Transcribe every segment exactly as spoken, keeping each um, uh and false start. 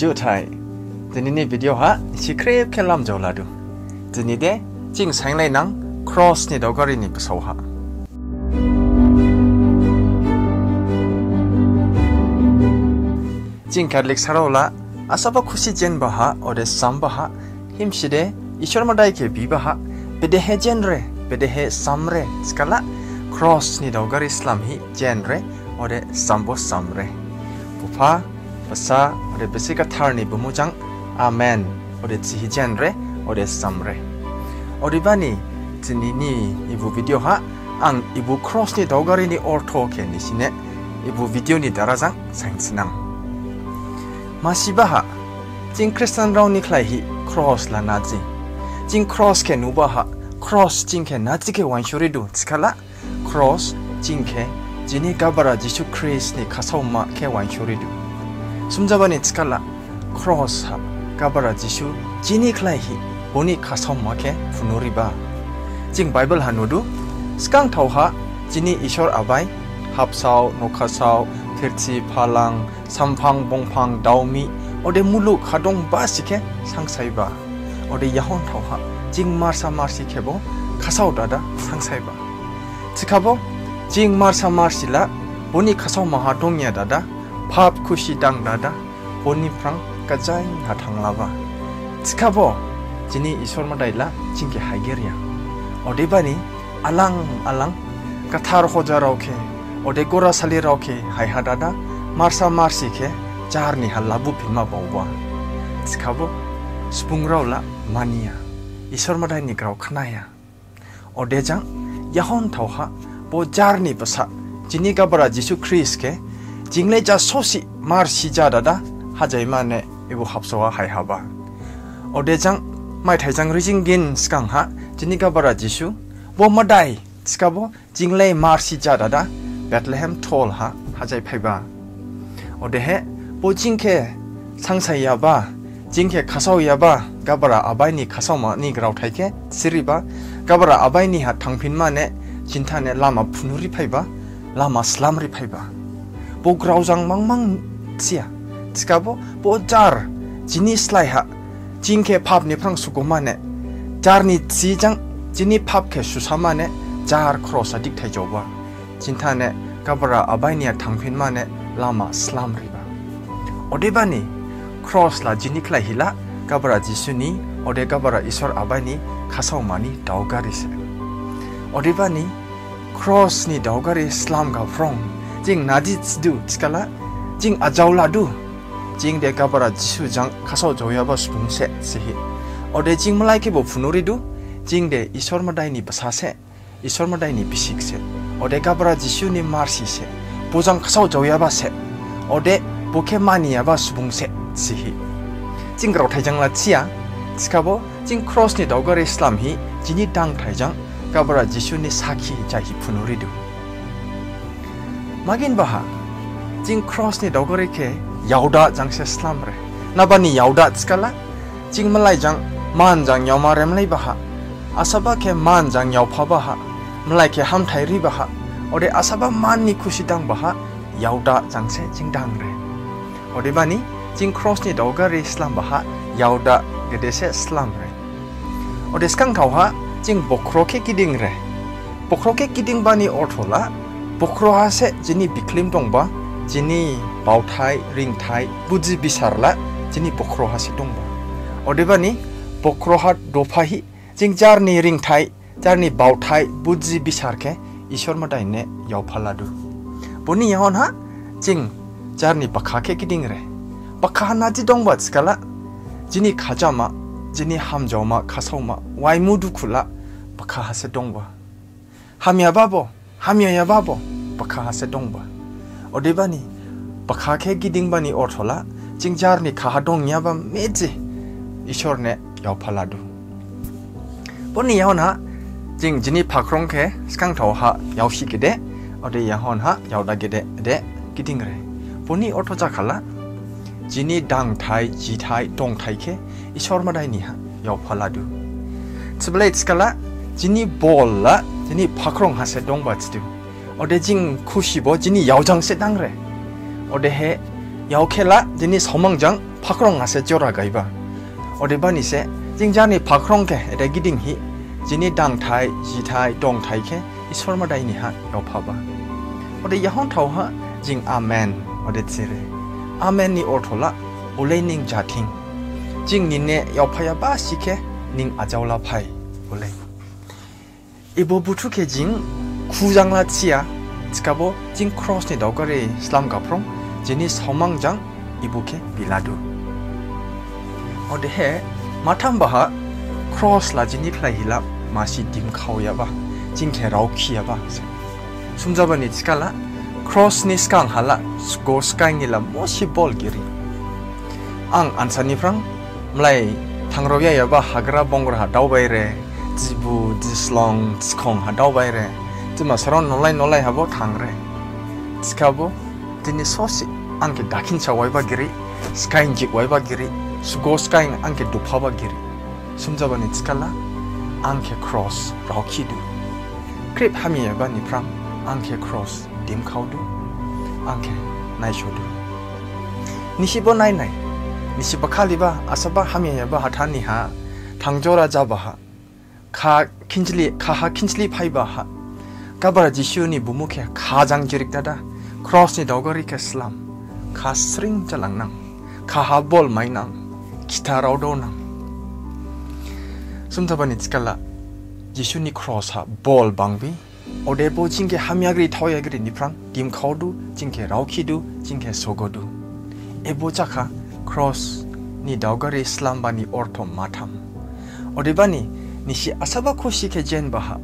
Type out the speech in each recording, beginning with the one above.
Juthai, dinini video ha nisi khrip khe lamjao ladu. Dini de jing sainlai nang cross ni daogari ni basao ha. Jing Catholic sarao la asaba khusi jenba ha ode samba ha, himsi de Isor Madai khe biba ha, bedehe jenre, bedehe samre thikhala, cross ni daogari slam hi jenre ode sambo samre. Bupha, Basa ode Bese Gathar ni bumu jang, Amen ode thihi jenre ode samre. Odebani, dinini ebo video ha ang ebo cross ni daogari ni ortho khe nisine ebo video ni dara jang sainthi nang. Masiba ha, jing Christianrao ni khlai hi cross la naji. Jing cross khe nuba ha, cross jing khe naji khe wainso ri du thikhala, cross jing khe jini Gabara Jisu Khrist ni khasaoma khe wainso ri du. Sumjabani thikhala, cross ha Gabara Jisu jini khlai hi boni khasaoma khe phunu riba. Jing Bible ha nu du, sgangthao ha jini Isor Abai habsao, nokhasao, phirthi, phalang, samphang, bongphang, daomi ode mulug ha dongbasi khe sangsaiba. Ode yaohonthao ha jing marsa marsi khebo khasao dada sangsaiba. Thikhabo, jing marsa marsi la boni khasaoma ha dongya dada, phap khusi dang dada, boni phrang gajain ha thanglaba. Thikhabo, jini Isor Madai la jing khe haigerya. Odebani, alang alang gathar hojarao khe ode gorasalirao khe haiha dada, marsa marsi khe jar ni ha labuphinma baoba. Thikhabo, subungrao la maniya, Isor Madai ni grao khnaya. Odejang, yaohonthao ha bo jar ni basa, jini Gabara Jisu Khrist khe jinglai jasosi marsi ja dada hajaimane ebo habsao ha haihaba. Odejang, maithai jang rijing gin sgang ha jini Gabara Jisu, bo Madai thikhabo jinglai marsi ja dada Bethlehem thol ha hajaiphaiba. Odehe, bo jing khe sangsaiyaba, jing khe khasaoyaba Gabara Abai ni khasaoma ni graothai khe siriba, Gabara Abai ni ha thangphinmane jinthane lama phunu riphaiba, lama slam riphaiba. Bo grao jang mangmang thiya. Thikhabo, bo jar jini slai ha jing khe phap ni phrang sugomane, jar ni thi jang jini phap khe susamane, jar cross ha dikthai jaoba. Jinthane Gabara Abai ni ha thangphinmane lama slam riba. Odebani, cross la jini khlai hi la Gabara Jisu ni ode Gabara Isor Abai ni khasaoma ni daogari se. Odebani, cross ni daogari slam gaphrong jing nadi thidu thikhala, jing ajao ladu, jing de Gabara Jisu jang khasao jaoyaba subung se thihi. Ode jing malai khebo phunu ridu, jing de Isor Madai ni basa se, Isor Madai ni bisik se, ode Gabara Jisu ni marsi se, bo jang khasao jaoyaba se, ode bo khe maniyaba subung se thihi. Jing graothai jang la thiya, thikhabo jing cross ni daogari slam hi jini dangthai jang Gabara Jisu ni sakhi jahi phunu ridu. Magin baha, jing cross ni daogari khe yaoda jang se slamre. Nabani yaoda thikhala, jing malai jang man jang yaoma remlaiba ha, asaba khe man jang yaophaba ha, malai khe hamthai riba ha, ode asaba man ni khusi dangba ha, yaoda jang se jing dangre. Odebani, jing cross ni daogari slamba ha, yaoda gede se slamre. Ode sgangthao ha, jing bokhro khe gidingre. Bokhro khe gidingbani ortho la, bokhro ha se jini bikhlim dongba, jini baothai, ringthai, buji bisar la, jini bokhro ha se dongba. Odebani, bokhro ha dopha hi, jing jar ni ringthai, jar ni baothai, buji bisar khe Isor Madai ne yaopha ladu. Boni yaohon ha, jing jar ni bakha khe gidingre. Bakha ha nadi dongba thikhala, jini khajama, jini hamjaoma, khasaoma, waimu dukhu la, bakha ha se dongba. Hamyaba bo, hamyayaba bo, bakha ha se dongba. Odebani, bakha khe gidingbani ortho la, jing jar ni khaha dongyaba meje, Isor ne yaopha ladu. Boni yaohon ha, jing jini phakhrong khe sgangthao ha yaosi gede, ode yaohon ha yaoda gede de gidingre. Boni ortho jakhala, jini dangthai, jithai, dongthai khe Isor Madai ni ha yaopha ladu. Thiblai thikhala, jini bol la, jini phakhrong ha se dongba thidu. Ode jing khusi bo jini yao jang se dangre. Odehe, yao khe la, jini saomang jang phakhrong ha se jora gaiba. Odebani se, jing jarni phakhrong khe ede giding hi, jini dangthai, jithai, dongthai khe, Isor Madai niha yaophaba. Ode yahon thao ha, jing Amen, ode thire. Amen ni ortho la, olei ning jathing. Jing nine yaophaiyaba si khe, ning ajaola phai, olei. Ebo buthu khe jing khujang la thiya, thikhabo jing cross ni daogari slam gaphrong, jini saomang jang ebo khe biladu. Odehe, matham baha cross la jini khlai hi la masi dimkhaoyaba, jing khe raokhiyaba se. Sumjabani thikhala, cross ni sgang ha la, sgo sgang ni la mosi bol giri. Ang ansa niphrang, mlai thangraoyayaba hagra bongra ha daobai re, Dibu, Dislong, Dikhong ha daobai re. Dimasarao nolai nolai habo thang re. Thikhabo, dini sosi ang khe dakhin sawaiba giri, sgain jikwaiba giri, sgo sgain ang khe duphaba giri. Sumjabani thikhala, ang khe cross raokhidu. Khrip hamyayaba niphrang, ang khe cross dimkhaodu, ang khe naisodu. Nisibo nainai, nisibo khaliba, asaba hamyayaba hathani ha, thangjora jaba ha, kha khinjli, kha ha khinjli phaiba ha. Gabara Jisu ni bumu khe kha jang jirik dada. Cross ni daogari khe slam. Kha sring jalangnang. Kha ha bol mainang. Khitha raodonang. Sumjabani thikhala. Jisu ni cross ha bol bangbi. Ode bo jing khe hamyagri thaoyagri niphrang dimkhaodu, jing khe raokhidu, jing khe sogodu. Ebo jakha cross ni daogari slambani ortho matham. Odebani nisi asaba khusi khe jenba ha,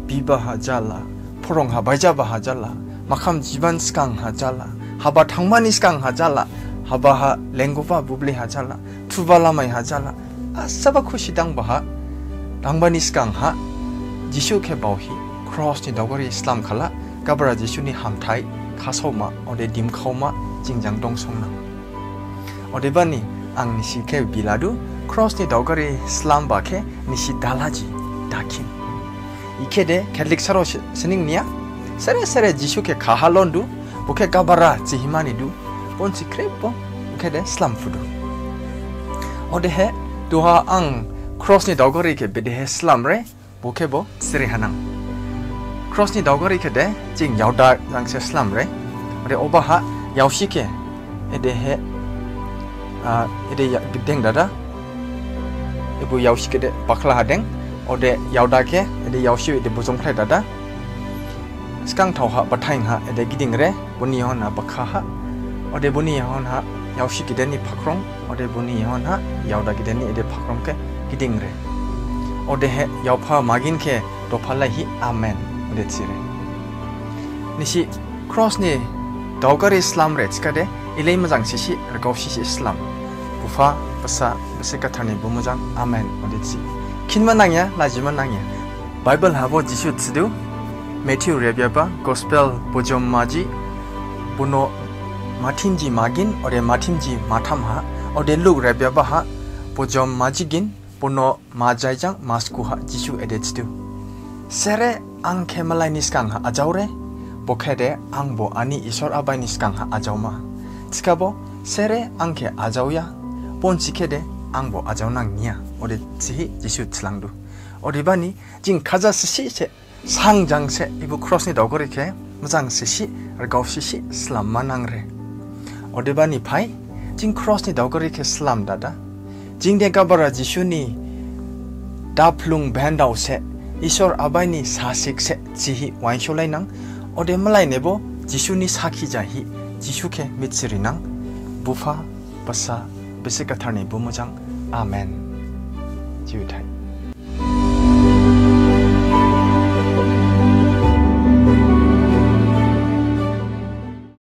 biba ha jala, phorong ha baijaba ha jala, makham jiban sgang ha jala, haba thangmani sgang ha jala, haba ha lenguba bubli ha jala, thuba lamai ha jala, asaba khusi dangba ha, dangbani sgang ha, Jisu khe baohi, cross ni daogari slam khala, Gabara Jisu ni hamthai, khasaoma, ode dimkhaoma, jingjang dongsongnang. Odebani, ang nisi khe biladu, cross ni daogari slamba khe, nisi dalaji, dakhin. Ikhe de Catholic sarao se-, sining niya, sere sere Jisu khe kha ha londu, bo khe Gabara jihimani du, bonsi khrip bo, bo khe de slamphudu. Odehe, duha ang cross ni daogari khe bedehe slamre, bo khe bo siri hanang. Cross ni daogari khe de, jing yaoda jang se slamre, ode oba ha, yaosi khe, Edehe, ah, ede ya, deng dada. Ebo yaosi khe de bakhla ha deng. Ode yaoda khe, ede yaosi ede bojom khlai dada. Sgang thao ha, bathaing ha, ede giding re, boni yahon ha bakha ha. Ode boni yahon ha, yaosi gede ni phakhrong, ode boni yahon ha, yaoda gede ni ede phakhrong khe giding re. Odehe, yaopha magin khe, dopha lai hi, amen, ode thire. Nisi Cross ni daogari slam re thikhade, ilei mojang sisi, rgao sisi slam. Bupha, Basa, Bese Gathar ni bumu jang, amen, ode thi. Khinma nangya, lajima nangya. Bible habo Jisu thidu, Matthew rebyaba, Gospel bojom maji, bono mathimji magin, ode mathimji matham ha, ode Luke rebyaba ha, bojom majigin, bono majai jang masku ha Jisu ede thidu. Sere ang khe malai ni sgang ha ajao re, bo khe de ang bo ani Isor Abai ni sgang ha ajaoma. Thikhabo sere ang khe ajaoya, bonsi khe de ang bo ajaonang niya, ode thihi Jisu thilangdu. Odebani, jing khaja sisi se, sang jang se, ebo cross ni daogari khe, mojang sisi, rgao sisi, slamma nang re. Odebani phai, jing cross ni daogari khe slam dada. Jing de Gabara Jisu ni daphlung bendao se, Isor Abai ni sasik se, thihi wainso lainang. Ode malai nebo, Jisu ni sakhi jahi, Jisu khe mithiri nang. Bupha, Basa, Bese Gathar ni bumu jang. Amen. Juthai.